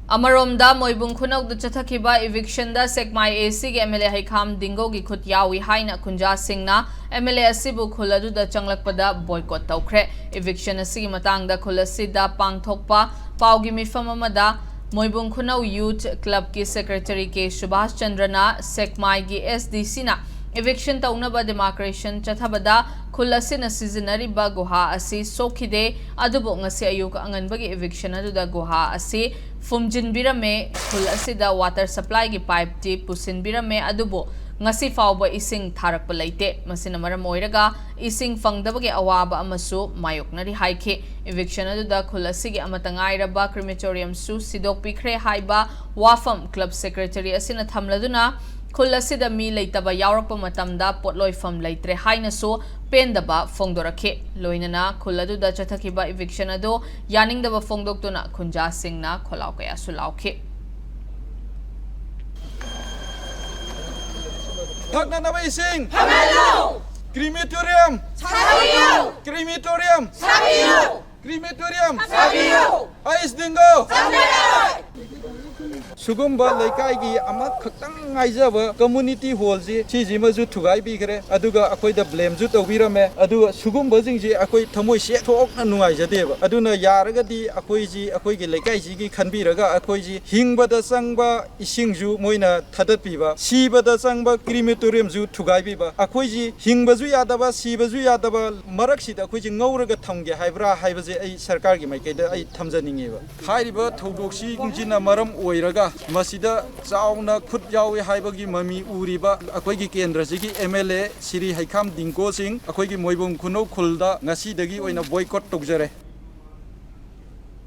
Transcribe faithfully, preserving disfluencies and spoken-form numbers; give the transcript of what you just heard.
ꯑꯃꯔꯣꯝꯗ, ꯃꯣꯏꯕꯨꯡ ꯈꯨꯅꯧꯗ ꯆꯠꯊꯈꯤꯕ evictionꯗ ꯁꯦꯛꯃꯥꯏ ACꯒꯤ MLA ꯍꯩꯈꯥꯝ ꯗꯤꯡꯒꯣꯒꯤ ꯈꯨꯠ ꯌꯥꯎꯏ ꯍꯥꯏꯅ ꯈꯨꯟꯖꯥꯁꯤꯡꯅ MLA ꯑꯁꯤꯕꯨ ꯈꯨꯜ ꯑꯗꯨꯗ ꯆꯪꯂꯛꯄꯗ boycott ꯇꯧꯈ꯭ꯔꯦ꯫ Eviction ꯑꯁꯤꯒꯤ ꯃꯇꯥꯡꯗ ꯈꯨꯜ ꯑꯁꯤꯗ ꯄꯥꯡꯊꯣꯛꯄ ꯄꯥꯎꯒꯤ ꯃꯤꯐꯝ ꯑꯃꯗ ꯃꯣꯏꯕꯨꯡ ꯈꯨꯅꯧ Youth Clubꯀꯤ Secretary ꯀꯦ ꯁꯨꯕꯥꯁ ꯆꯟꯗ꯭ꯔꯅ ꯁꯦꯛꯃꯥꯏꯒꯤ SDCꯅ eviction ꯇꯧꯅꯕ demarcation ꯆꯠꯊꯕꯗ ꯈꯨꯜ ꯑꯁꯤꯅ ꯁꯤꯖꯤꯟꯅꯔꯤꯕ ꯒꯨꯍꯥ ꯑꯁꯤ ꯁꯣꯛꯈꯤꯗꯦ, ꯑꯗꯨꯕꯨ ꯉꯁꯤ ꯑꯌꯨꯛ ꯑꯉꯟꯕꯒꯤ eviction ꯑꯗꯨꯗ ꯒꯨꯍꯥ ꯑꯁꯤ ꯐꯨꯝꯖꯤꯟꯕꯤꯔꯝꯃꯦ꯫ ꯈꯨꯜ ꯑꯁꯤꯗ water supplyꯒꯤ pipeꯇꯤ ꯄꯨꯁꯤꯟꯕꯤꯔꯝꯃꯦ, ꯑꯗꯨꯕꯨ ꯉꯁꯤ ꯐꯥꯎꯕ ꯏꯁꯤꯡ ꯊꯥꯔꯛꯄ ꯂꯩꯇꯦ꯫ ꯃꯁꯤꯅ ꯃꯔꯝ ꯑꯣꯏꯔꯒ ꯏꯁꯤꯡ ꯐꯪꯗꯕꯒꯤ ꯑꯋꯥꯕ ꯑꯃꯁꯨ ꯃꯥꯌꯣꯛꯅꯔꯤ ꯍꯥꯏꯈꯤ꯫ Eviction ꯑꯗꯨꯗ ꯈꯨꯜ ꯑꯁꯤꯒꯤ ꯑꯃꯠꯇ ꯉꯥꯏꯔꯕ crematoriumꯁꯨ ꯁꯤꯗꯣꯛꯄꯤꯈ꯭ꯔꯦ ꯍꯥꯏꯕ ꯋꯥꯐꯝ club secretary ꯑꯁꯤꯅ ꯊꯝꯂꯗꯨꯅ, ꯈꯨꯜ ꯑꯁꯤꯗ ꯃꯤ ꯂꯩꯇꯕ ꯌꯥꯎꯔꯛꯄ ꯃꯇꯝꯗ ꯄꯣꯠꯂꯣꯏꯐꯝ ꯂꯩꯇ꯭ꯔꯦ ꯍꯥꯏꯅꯁꯨ ꯄꯦꯟꯗꯕ ꯐꯣꯡꯗꯣꯔꯛꯈꯤ꯫ ꯂꯣꯏꯅꯅ ꯈꯨꯜ ꯑꯗꯨꯗ ꯆꯠꯊꯈꯤꯕ eviction ꯑꯗꯨ ꯌꯥꯅꯤꯡꯗꯕ ꯐꯣꯡꯗꯣꯛꯇꯨꯅ ꯈꯨꯟꯖꯥꯁꯤꯡꯅ ꯈꯣꯜꯂꯥꯎ ꯀꯌꯥꯁꯨ ꯂꯥꯎꯈꯤ꯫ ꯊꯛꯅꯅꯕ ꯏꯁꯤꯡ ꯐꯪꯍꯜꯂꯨ! Crematorium ꯁꯥꯕꯤꯌꯨ! Crematorium ꯁꯥꯕꯤꯌꯨ! Crematorium ꯁꯥꯕꯤꯌꯨ! ꯑꯩꯁ ꯗꯤꯡꯒꯣ! ꯆꯪꯕꯤꯔꯣꯏ! ꯁꯤꯒꯨꯝꯕ ꯂꯩꯀꯥꯏꯒꯤ ꯑꯃꯈꯛꯇꯪ ꯉꯥꯏꯖꯕ community hallꯁꯤ, ꯁꯤꯁꯤꯃꯁꯨ ꯊꯨꯒꯥꯏꯕꯤꯈ꯭ꯔꯦ꯫ ꯑꯗꯨꯒ ꯑꯩꯈꯣꯏꯗ blameꯁꯨ ꯇꯧꯕꯤꯔꯝꯃꯦ꯫ ꯑꯗꯨꯒ ꯁꯤꯒꯨꯝꯕꯁꯤꯡꯁꯤ ꯑꯩꯈꯣꯏ ꯊꯃꯣꯏ ꯁꯦꯡꯗꯣꯛꯅ ꯅꯨꯡꯉꯥꯏꯖꯗꯦꯕ꯫ ꯑꯗꯨꯅ ꯌꯥꯔꯒꯗꯤ ꯑꯩꯈꯣꯏꯁꯤ, ꯑꯩꯈꯣꯏꯒꯤ ꯂꯩꯀꯥꯏꯁꯤꯒꯤ ꯈꯟꯕꯤꯔꯒ ꯑꯩꯈꯣꯏꯁꯤ ꯍꯤꯡꯕꯗ ꯆꯪꯕ ꯏꯁꯤꯡꯁꯨ ꯃꯣꯏꯅ ꯊꯥꯗꯠꯄꯤꯕ, ꯁꯤꯕꯗ ꯆꯪꯕ crematoriumꯁꯨ ꯊꯨꯒꯥꯏꯕꯤꯕ, ꯑꯩꯈꯣꯏꯁꯤ ꯍꯤꯡꯕꯁꯨ ꯌꯥꯗꯕ, ꯁꯤꯕꯁꯨ ꯌꯥꯗꯕ ꯃꯔꯛꯁꯤꯗ ꯑꯩꯈꯣꯏꯁꯤ ꯉꯧꯔꯒ ꯊꯝꯒꯦ ꯍꯥꯏꯕ꯭ꯔꯥ ꯍꯥꯏꯕꯁꯦ ꯑꯩ ꯁꯔꯀꯥꯔꯒꯤ ꯃꯥꯏꯀꯩꯗ ꯑꯩ ꯊꯝꯖꯅꯤꯡꯉꯦꯕ꯫ ꯍꯥꯏꯔꯤꯕ ꯊꯧꯗꯣꯛꯁꯤꯡꯁꯤꯅ ꯃꯔꯝ ꯑꯣꯏꯔꯒ ꯃꯁꯤꯗ ꯆꯥꯎꯅ ꯈꯨꯠ ꯌꯥꯎꯏ ꯍꯥꯏꯕꯒꯤ ꯃꯃꯤ ꯎꯔꯤꯕ ꯑꯩꯈꯣꯏꯒꯤ ꯀꯦꯟꯗ꯭ꯔꯁꯤꯒꯤ MLA ꯁ꯭ꯔꯤ ꯍꯩꯈꯥꯝ ꯗꯤꯡꯒꯣꯁꯤꯡ ꯑꯩꯈꯣꯏꯒꯤ ꯃꯣꯏꯕꯨꯡ ꯈꯨꯅꯧ ꯈꯨꯜꯗ ꯉꯁꯤꯗꯒꯤ ꯑꯣꯏꯅ boycott ꯇꯧꯖꯔꯦ꯫